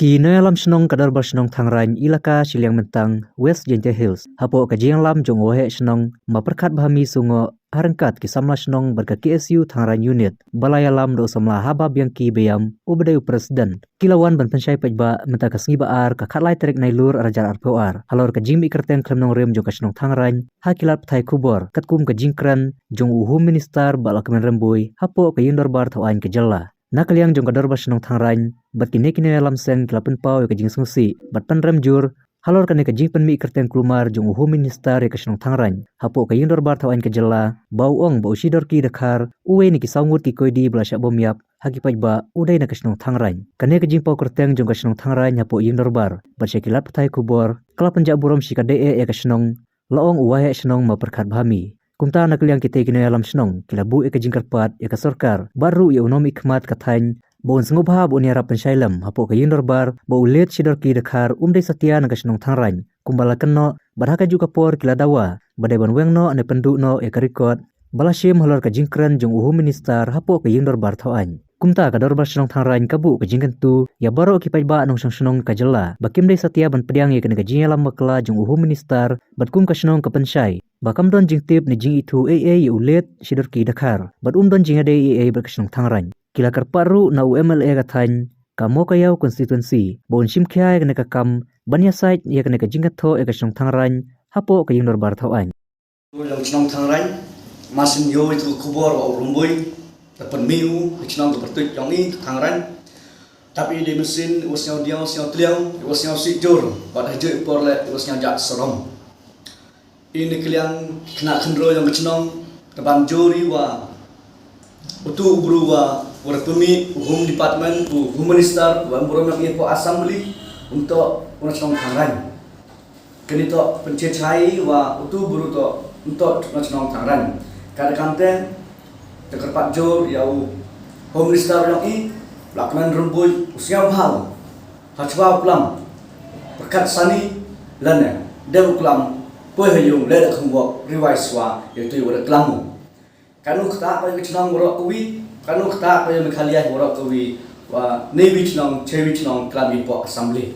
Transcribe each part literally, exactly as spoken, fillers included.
Ki nongïalam shnong ka Dorbar Shnong Thangrain, Elaka Shiliang Myntang, West Jaintia Hills, hapoh ka jingïalam jong u Waheh Shnong Ma Pyrkhat Bhami Sungoh, ha ryngkat ki samla shnong bad ka K S U Thangrain Unit, ba la ïalam da u samla Haba Bianchi Baiam, uba dei u President, ki la wan ban pynshai paidbah mynta ka sngi ba ar, ka khatlai tarik Nailur arhajar arphew ar, halor ka jingmih kyrteng khlem nongrim jong ka shnong Thangrain ha ki lad pathai khubor katkum ka jingkren jong u Home Minister Bah Lahkmen Rymbui hapoh ka Ïing Dorbar Thawaiñ ka jylla. Na ka liang jong ka Dorbar Shnong Thangrain bad kine ki nongïalam seng ki la pynpaw ïa ka jingsngewsih bad pynrem jur halor kane ka jingpynmih kyrteng kulmar jong u Home Minister ïa ka shnong Thangrain hapoh ka Ïing Dorbar Thawaiñ ka jylla, ba u ong ba u Shidorki Dkhar, uwei na ki saw ngut ki koidi ba la shah bym ïap ha ki paidbah, u dei na ka shnong Thangrain. Kane ka jingpaw kyrteng jong ka shnong Thangrain hapoh Ïing Dorbar bad sha ki lad pathai khubor ka la pynjah burom shikatdei eh ïa ka shnong, la ong u Waheh Shnong Ma Pyrkhat Bhami. Kumta na ka liang kitei ki nongïalam shnong ki la buh ïa ka jingkyrpad ïa ka sorkar bad ruh ïa u nongmihkhmat ka thaiñ ba un sngewbha ba un ïarap pynshai lem hapoh ka Ïing Dorbar ba u Late Shidorki Dkhar um dei satia na ka shnong Thangrain kumba la kynnoh, bad ha kajuh ka por ki la dawa ba dei ban weng noh ne pynduh noh ïa ka record ba la shim halor ka jingkren jong u Home Minister hapoh ka Ïing Dorbar Thawaiñ. Kumta ka Dorbar Shnong Thangrain ka buh ka jingkyntu ïa baroh ki paidbah nongshong shnong ka jylla ba kim dei satia ban pdiang ïa kane ka jingïalam bakla jong u Home Minister, bad kum ka shnong ka pynshai ba kam don jingtip ne jingithuh ei ei ïa u Late Shidorki Dkhar bad um don jingïadei ei ei bad ka shnong Thangrain. Ki la kyrpad ruh na u M L A ka thaiñ ka Mowkaiaw Constituency ba un shim khia ïa kane ka kam ban ïasaid ïa kane ka jingkyntu ïa ka shnong Thangrain hapoh ka Ïing Dorbar Thawaiñ. Ïa ka shnong Thangrain, ma shen ïoh ïa ka khubor ba u Rymbui da pynmih u ha ka shnong ka pyrtuid jong i Thangrain. Tap i dei mynsiem, u sngew diaw, sngew tliaw, u sngew sih jur, bad ha kajuh ka por leh u sngew jah sarom. Ïa kane ka liang khynnah khynroo jong ka shnong, ka ban jur ïa u wa utu u bru wa, wa da pynmih u Home Department, u Home Minister, wa em burom ïa ngi hapoh Assembly, um toh u na shnong Thangrain. Kane toh pynshai wa utu u bru toh um toh u na shnong Thangrain. Ka dei kamte, te kyrpad jur ïa u Home Minister jong i, Bah Lahkmen Rymbui, u sngew bha u ha chwa u klam pyrkhat sani lane dei u klam poi ha ïung leh da kham wok revise wa ïa utu wa da klam u. Kano kata ba ïa ka shnong waroh kawi, kano kata ba ïa Meghalaya waroh kawi, wa ne wi shnong, che wi shnong klam ïa poh Assembly.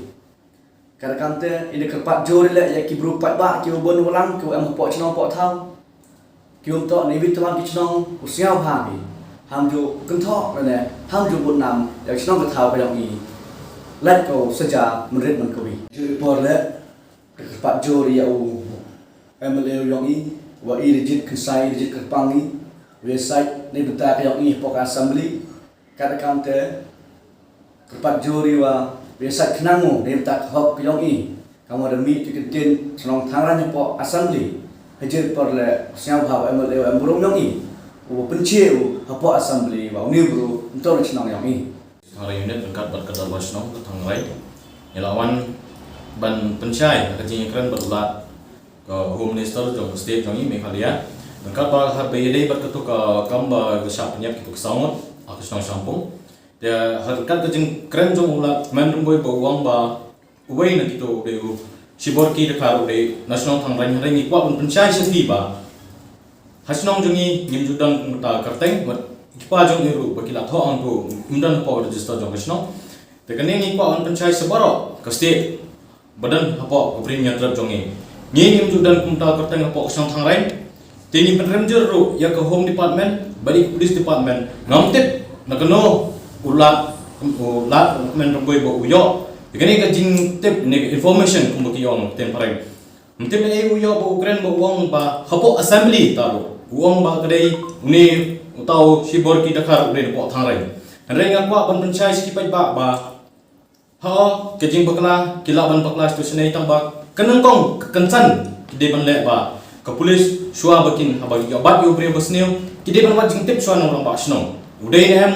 Ka dei kamte, ïa kane kyrpad jur leh ïa ki bru paidbah, ki wa bun wa lang, ki wa em hapoh shnong poh thaw. Ki um toh ne wi tymmen ki shnong, u sngew bha ki. Ham ju kynthoh lane ham ju bud nam ïa ka shnong ka thaw ka jong i. Lait ko saja mynrit mynkawi. Ju i por leh, ka kyrpad jur ïa u M L A u jong i, wa i Rijit Khynsai, Rijit Kyrpang i, wa i said ne bynta ka jong i hapoh ka Assembly. Ka dei kamte, kyrpad jur ïa wa, wa i said khnang u ne bynta ka hok ka jong i. Ka mut da mih ki ktien shnong Thangrain hapoh Assembly. Ha kajuh ka por leh u sngew bha u M L A u em burom jong i, u pynshai u hapoh Assembly wa une u bru um toh u na shnong jong i. Thangrain Unit ryngkat bad ka Dorbar Shnong ka Thangrain, ngi la wan ban pynshai ka jingkren bad u Lad ka Home Minister jong ka state jong i Meghalaya. Ryngkat bad ha kaba ïadei bad katu ka kam ba ka shah pynïap kitu ki saw ngut ha ka shnong Shangpung. Te ha ryngkat ka jingkren jong u Lad Lahkmen Rymbui ba u ong ba uwei na kitu u dei u Shidorki Dkhar u dei na shnong Thangrain, hynrei ngi kwah ban pynshai sha phi ba ha shnong jong ngi ngim ju don kumta ka kyrteng, bad ki pa jong i ruh ba ki la thoh hangtu kim don hapoh register jong ka shnong. Te kane ngi kwah ban pynshai sha baroh ka state ba don hapoh ka Premier Trust jong ngi. Ngi ngim ju don kumta ka kyrteng hapoh ka shnong Thangrain. Te ngi pynrem jur ruh ïa ka Home Department bad ïa ka Police Department. Ngam tip na kano u Lad, u Lad Lahkmen Rymbui ba u ïoh ïa kane ka jingtip ne ka information kumba ki ong ha ka ktien phareng. Ngam tip ei ei u ïoh ba u kren ba u ong ba hapoh Assembly ta ruh u ong ba ka dei une uta u Shidorki Dkhar u dei na poh Thangrain. Hynrei nga kwah ban pynshai sha ki paidbah ba ha ka jingbakla ki lah ban bakla sha tu sha nai, tang ba ka nyngkong ka kynsan ki dei ban leh ba ka police shuwa ba kin, haba ki ïoh bat ïa u briew ba sniew, ki dei ban wad jingtip shuwa na u rangbah shnong. U dei ne em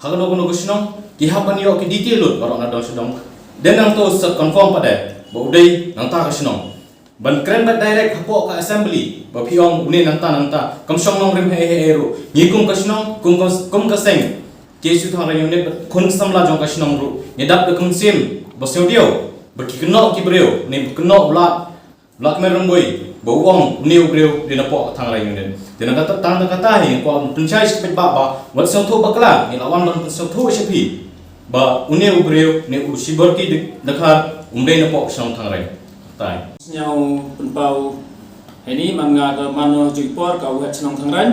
ha kano kano ka shnong, ki hap ban ïoh ki detail lut baroh na dong sha dong. Dei nangta sa confirm pat de ba u dei nangta ka shnong. Ban kren beit direct hapoh ka Assembly ba phi ong une nangta nangta, kam shong nongrim hei hei ruh. Ngi kum ka shnong, kum ka, kum ka seng K S U Thangrain Unit, khun samla jong ka shnong ruh, ngi dap da ka mynsiem ba sngewdiaw ba ki kynnoh ki briew ne ba kynnoh u Lad Lahkmen Rymbui ba u ong une u briew dei na poh Thangrain Unit. Te na kata, tang na kata hi nga kwah ban pynshai sha ki paidbah ba wat sngewthuh bakla, ngi la wan ban pynsngewthuh sha phi. ba une u briew ne u Shiborki Dkhar um dei na pok shnong Thangraiñ. Tai. Sñiaw pynpaw heini man nga ka mano jui por ka u heh shnong Thangraiñ.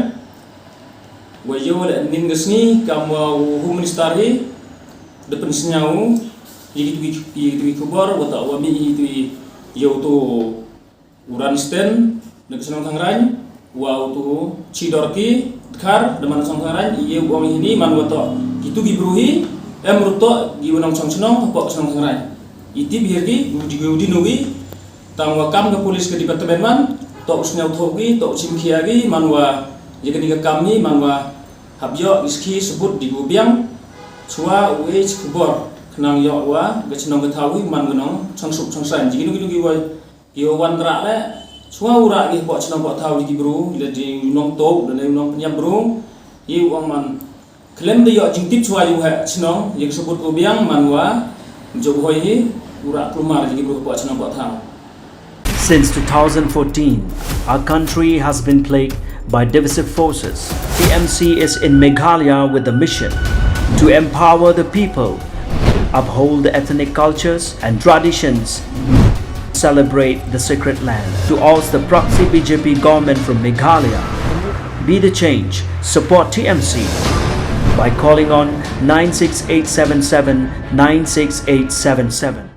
Wa yow le nin ka sngi kam wa u Home Minister hi da pynsñiaw yi ki tui yi ki tui khubor wa ta wa mi yi tui yow tu u Ranston na ka shnong Thangraiñ, wa u tu Chiborki Dkhar da man shnong Thangraiñ, i ye u ong hini man wa to ki tu ki bru hi em ru to ki wa nong shnong shnong pok shnong Thangraiñ. I tip hir ki u di u di nu ki tang wa kam ka police ka department man to u sñiaw tho ki to u chim khia ki man wa ye ka ni ka kam ni man wa hap yoh ki ski sebut di u biang chwa u e chi khubor khnang yoh wa ka shnong ka thaw hi man wa nong shnong sup shnong saiñ ji ki nu ki nu ki wa Ki wan rah le, chwa u rah ki pok chnong pok thaw ki bru, le di nong to, le nong pynjam bru, i u ong man. Khlem de yoh jingtip chwa u heh chnong, ye ka sabut u biang man wa, jok hoi hi, u rah klumar ki bru pok chnong pok thaw. Since two thousand fourteen, our country has been plagued by divisive forces. T M C is in Meghalaya with the mission to empower the people, uphold the ethnic cultures and traditions, celebrate the sacred land. To oust the proxy B J P government from Meghalaya, be the change, support T M C by calling on nine six eight seven seven nine six eight seven seven.